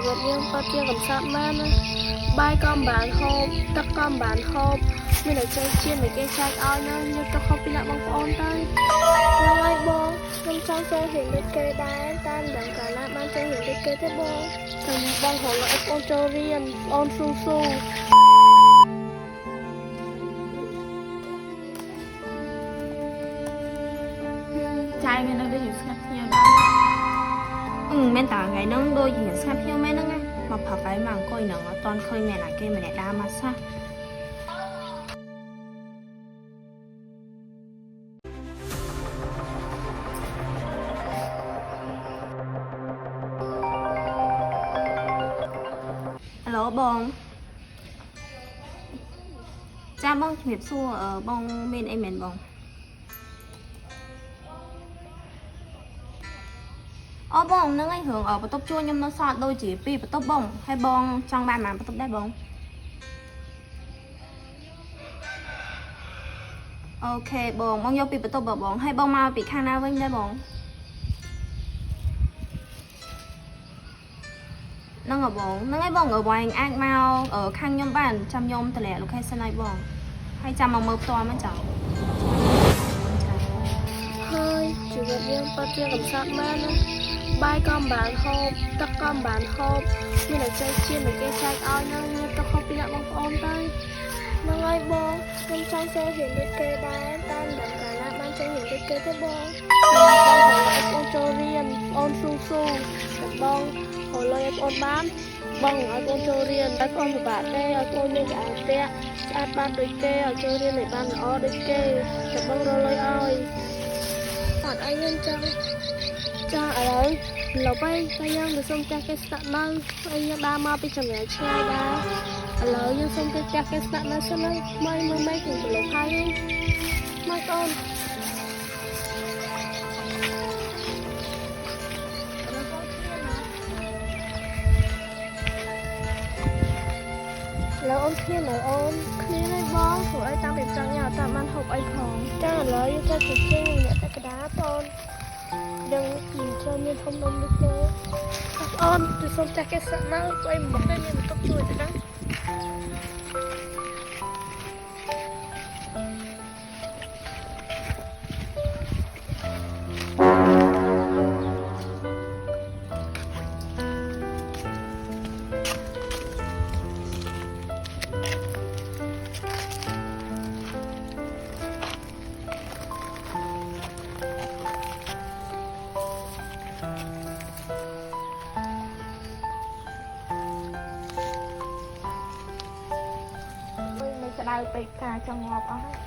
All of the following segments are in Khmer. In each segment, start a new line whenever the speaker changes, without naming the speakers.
វិតយើងពិតជាកំសត់មែនណាបាយក៏មិនបានហូបទឹកក៏មិនបានហូបមានតែចេះជាមិនគេចែកឲ្យណាយកទៅហូបពីអ្នកបងប្អូនទៅហ្នឹងហើយបងខ្ញុំចង់ចូលរៀនដូចគេដែរតែមិនដឹងកាលណាបានចូលរៀនដូចគេទេបងតែបងរកឲ្យបងចូលរៀនបងស៊ូស៊ូ
ចាយមាននៅដូចស្ងាត់ស្ងៀមដែរ
អឺមែនតើថ្ងៃហ្នឹងដូចជាស្ងាត់ភ្ញៀវមែនហ្នឹងណាមកផឹកហើយមកអង្គុយហ្នឹងអត់ទាន់ឃើញមានណាគេម្នាក់ដើរមកសោះអាឡូបងចាបងជំរាបសួរអឺបងមានអីមែនបងអូបងហ្នឹងឯងរឿងអឺបន្ទប់ជួលខ្ញុំនៅសល់ដូចជាពីរបន្ទប់បងហើយបងចង់បានប៉ុន្មានបន្ទប់ដែរបង OK បងបងយកពីបន្ទប់បើបងហើយបងមកពីខាងណាវិញដែរបងហ្នឹងហ៎បងហ្នឹងហើយបងអឺបងឯងអាចមកអឺខាងខ្ញុំបានចាំខ្ញុំតម្លាក់ location ឲ្យបងហើយចាំមកមើលផ្ទាល់មកចាចា
ហើយជីវិតយើងពិតជាកំសត់មែនណាបាយក៏មិនបានហូបទឹកក៏មិនបានហូបមានតែចេះជាមិនគេចែកឲ្យណាយកទៅហូបពីអ្នកបងប្អូនទៅហ្នឹងហើយបងខ្ញុំចង់ចូលរៀនដូចគេដែរតែមិនដឹងកាលណាបានចូលរៀនដូចគេទេបងបងរកឲ្យបងចូលរៀនបងស៊ូស៊ូតែបងរកលុយឲ្យបងបានបងឲ្យបងចូលរៀនឲ្យបងពិបាកទេឲ្យបងមានកៅអៅផ្ទះស្អាតបានដូចគេឲ្យចូលរៀនឲ្យបានល្អដូចគេតែបងរកលុយឲ្យ អត់អីខ្ញុំចង់ចាឥឡូវលប់ហើយតែយើងទៅសុំផ្ទះគេស្នាក់នៅអីយើងដើរមកពីចម្ងាយឆ្ងាយដែរឥឡូវយើងសុំគេផ្ទះគេស្នាក់នៅសិនហើយមើលមើលមេឃនឹងប្រឡប់ហើយមកអូនឥឡូវអូនគ្នានៅអូនគ្នាហើយបងព្រោះអីតាំងពីចង់ញ៉ាំអត់តាមបានហូបអីផងចាឥឡូវយើងទៅជជែកអ្នកតែកដាបងដឹងមិនចូលមានធំដុំដូចគេអូនទៅសុំចាស់គេស្នាក់នៅព្រោះអីមកនេះមានបន្ទប់ជួយទៅណា
មិនក្តៅពេកផ្កាចង់ងាប់អស់ហើយ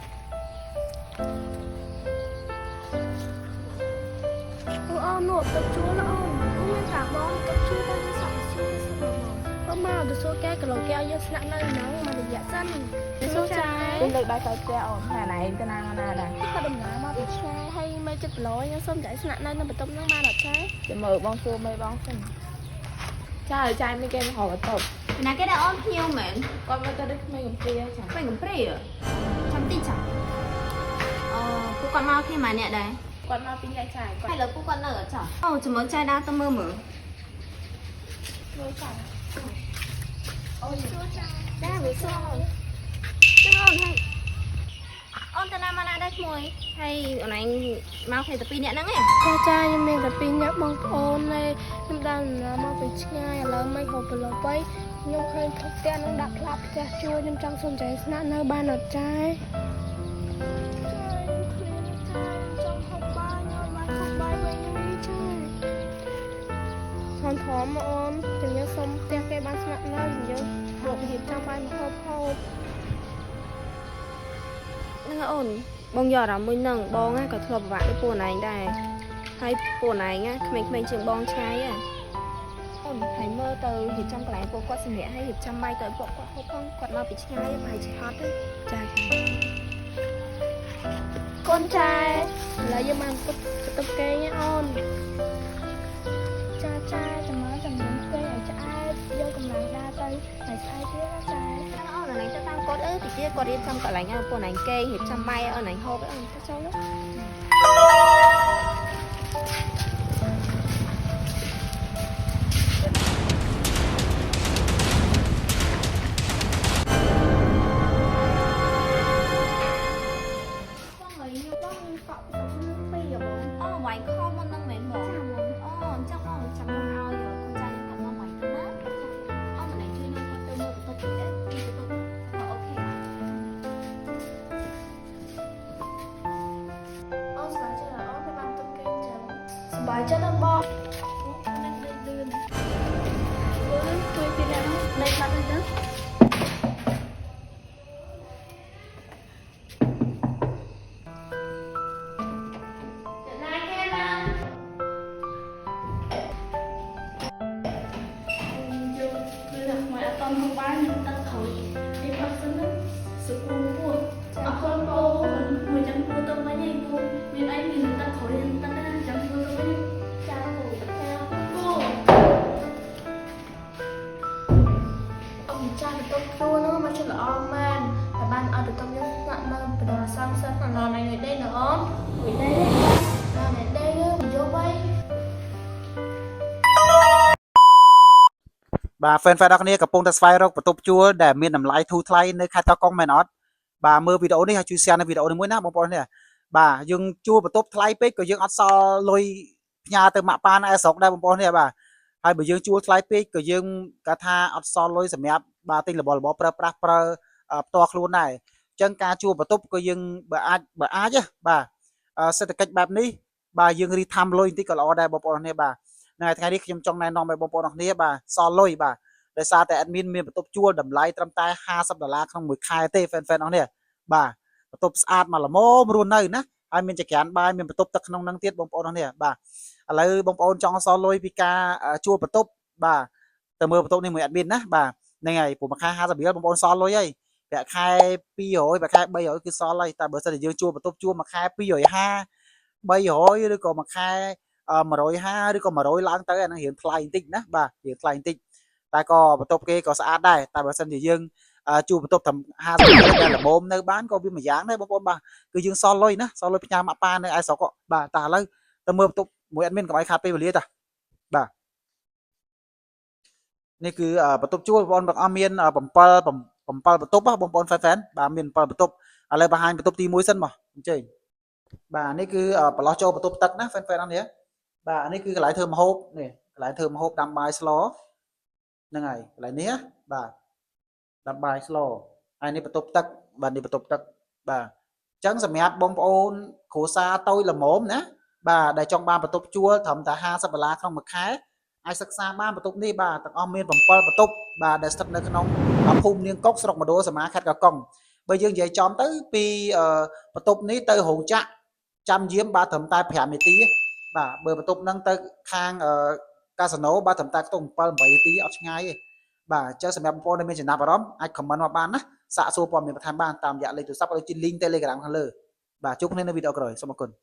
អូអូនោះទៅជួលអូនអូមានតាបងទៅជួលទៅយើងសាក់ជួលសិនបងបងមកទៅសួរគេកន្លងគេឲ្យយើងស្នាក់នៅហ្នឹងមួយរយៈសិនទៅសួរចា
ពេលលើកដៃទៅផ្ទះអូនថាណែឯងទៅណាមកណាដែរ
ក៏ដំណើរមកពីឆ្ងាយហើយមេចិត្តប្រឡយខ្ញុំសូមចាយស្នាក់នៅនៅបន្ទប់ហ្នឹងបានអត់ចា
ចាំមើលបងសួរមេបងសិនចាឲ្យចាយមានគេមករកបន្ទប់
ណាគេដែរអូនភ្ញៀវមែន
គាត់មើលទៅដូចក្មេងកំព្រាចា
ពេលកំព្រាចាំតិចចាអូពួកគាត់មកគ្នាម៉ាអ្នកដែរ
គាត់មកពីអ្នកចាយគាត់
ហើយលើពួកគាត់នៅអត់ចាអូចាំមើលចាយដើរទៅមើលមើល
មើលចា
អូនសួរចាចាវាសួរអូន
ចឹងអូនហើយអូនទៅណាមកណាដែរក្មួយហើយអូនឯងមកគ្នាតែពីរនាក់ហ្នឹងឯង
ចាចាខ្ញុំមានតែពីរនាក់បងប្អូនទេខ្ញុំដើរដំណើរមកពីឆ្ងាយឥឡូវមិនហូបប្រឡប់ទៅខ្ញុំឃើញផ្ទះនឹងដាក់ផ្លាប់ផ្ទះជួលខ្ញុំចង់សុំចាយស្នាក់នៅបានអត់ចាចាខ្ញុំចង់ហូបបាយញ៉ាំបានហូបបាយវិញនេះចាថនធំអូនជំនឿសុំផ្ទះគេបានស្នាក់នៅជំនឿមករៀបចំបាយមកហូបហូប
ហ្នឹងហើយអូនបងយកអារម្មណ៍មួយហ្នឹងបងណាក៏ធ្លាប់ពិបាកដូចពួកអូនឯងដែរហើយពួកអូនឯងណាក្មេងៗជាងបងឆ្ងាយហ៎អូនហើយមើលទៅរៀបចំកន្លែងពួកគាត់សម្រាប់ហើយរៀបចំបាយទៅឲ្យពួកគាត់ហូបផងគាត់មកពីឆ្ងាយប្រហែលជាហត់ទេ
ចាចា
កូនចែឥឡូវយើងបានទុកទុកគេងអូនចាចាចាំមើលចាំខ្ញុំគេឲ្យឆ្អែតយកកម្លាំងដើរទៅឲ្យស្អែកទៀតណាចា
ហ្នឹងអូនអូនឯងទៅតាមគាត់អឺតិចទៀតគាត់រៀបចំកន្លែងឲ្យពួកអូនឯងគេងរៀបចំបាយឲ្យអូនឯងហូបអូនទៅចូលទៅ
បាយចិត្តណាបងនឹងដេកលឿនមើលជួយពីអ្នកដេកបាត់ហើយទៅ ណាគេឡើងយកគឺថាខ្មែរអត់តន់ហូបបាយនឹងទឹកក្រោយនេះផឹកសិនណាសុគមពោះអរគុណបងមួយចាំគួរទៅវិញឯងពូមានអីមានទឹកក្រោយនឹងទឹកណាចាំគួរទៅវិញចាពូចាពូអ៊ំចាស់ទៅជួនោះមកជិះល្អមែនតែបានឲ្យទៅខ្ញុំស្នាក់នៅបដិសង្សសិនដល់ថ្ងៃនេះណាអូនមួយនេះដល់ថ្ងៃនេះយកไป
បាទ fan fan ដល់គ្នាកំពុងតែស្វែងរកបន្ទប់ជួលដែលមានតម្លៃធូរថ្លៃនៅខេត្តកោះកុងមែនអត់បាទមើលវីដេអូនេះហើយជួយ share នៅវីដេអូនេះមួយណាបងប្អូននេះបាទយើងជួលបន្ទប់ថ្លៃពេកក៏យើងអត់សល់លុយផ្ញើទៅម៉ាក់ប៉ានៅឯស្រុកដែរបងប្អូននេះបាទហើយបើយើងជួលថ្លៃពេកក៏យើងគាត់ថាអត់សល់លុយសម្រាប់បាទទិញរបស់របរប្រើប្រាស់ប្រើផ្ទាល់ខ្លួនដែរអញ្ចឹងការជួលបន្ទប់ក៏យើងបើអាចណាបាទសេដ្ឋកិច្ចបែបនេះបាទយើងរីថាំលុយបន្តិចក៏ល្អដែរបងប្អូននេះបាទនៅថ្ងៃនេះខ្ញុំចង់ណែនាំឲ្យបងប្អូនអរគ្នាបាទសល់លុយបាទ ដោយសារតែ admin មានបន្ទប់ជួលតម្លៃត្រឹមតែ50ដុល្លារក្នុងមួយខែទេ fan fan អស់នេះបាទបន្ទប់ស្អាតមកល្មមរស់នៅណាហើយមានចក្រានបាយមានបន្ទប់ទឹកក្នុងហ្នឹងទៀតបងប្អូនអស់នេះបាទឥឡូវបងប្អូនចង់សល់លុយពីការជួលបន្ទប់បាទទៅមើលបន្ទប់នេះមួយ admin ណាបាទហ្នឹងហើយព្រោះមួយខែ50រៀលបងប្អូនសល់លុយហើយប្រាក់ខែ200ប្រាក់ខែ300គឺសល់ហើយតែបើសិនជាយើងជួលបន្ទប់ជួលមួយខែ250 300ឬក៏មួយខែ150ឬក៏100ឡើងទៅអាហ្នឹងរៀងថ្លៃបន្តិចណាបាទរៀងថ្លៃបន្តិច តែក៏បន្ទប់គេក៏ស្អាតដែរតែបើសិនជាយើងជួលបន្ទប់ត្រឹម50រៀលដែលល្មមនៅបានក៏វាមួយយ៉ាងដែរបងប្អូនបាទគឺយើងសល់លុយណាសល់លុយផ្ញើម៉ាក់ប៉ានៅឯស្រុកបាទតែឥឡូវទៅមើលបន្ទប់មួយ admin កុំឲ្យខាតពេលវេលាតាបាទនេះគឺបន្ទប់ជួលបងប្អូនទាំងអស់មាន7 7បន្ទប់បងប្អូន fan fan បាទមាន7បន្ទប់ឥឡូវបង្ហាញបន្ទប់ទី1សិនមកអញ្ជើញបាទនេះគឺប្រឡោះចូលបន្ទប់ទឹកណា fan fan អស់នេះបាទនេះគឺកន្លែងធ្វើម្ហូបនេះកន្លែងធ្វើម្ហូបដាំបាយស្លហ្នឹងហើយកន្លែងនេះបាទដាំបាយស្លហើយនេះបន្ទប់ទឹកបាទនេះបន្ទប់ទឹកបាទអញ្ចឹងសម្រាប់បងប្អូនគ្រួសារតូចល្មមណាបាទដែលចង់បានបន្ទប់ជួលត្រឹមតែ50ដុល្លារក្នុងមួយខែអាចសិក្សាបានបន្ទប់នេះបាទទាំងអស់មាន7បន្ទប់បាទដែលស្ថិតនៅក្នុងភូមិនាងកុកស្រុកមណ្ឌលសមាខេត្តកោះកុងបើយើងនិយាយចំទៅពីបន្ទប់នេះទៅរោងចក្រចាំយាមបាទត្រឹមតែ5នាទីបាទបើបន្ទប់ហ្នឹងទៅខាងកាស៊ីណូបាទត្រឹមតែខ្ទង់7 8នាទីអត់ឆ្ងាយទេបាទអញ្ចឹងសម្រាប់បងប្អូនដែលមានចំណាប់អារម្មណ៍អាច comment មកបានណាសាកសួរព័ត៌មានបន្ថែមបានតាមរយៈលេខទូរស័ព្ទឬជា link Telegram ខាងលើបាទជួបគ្នានៅវីដេអូក្រោយសូមអរគុណ។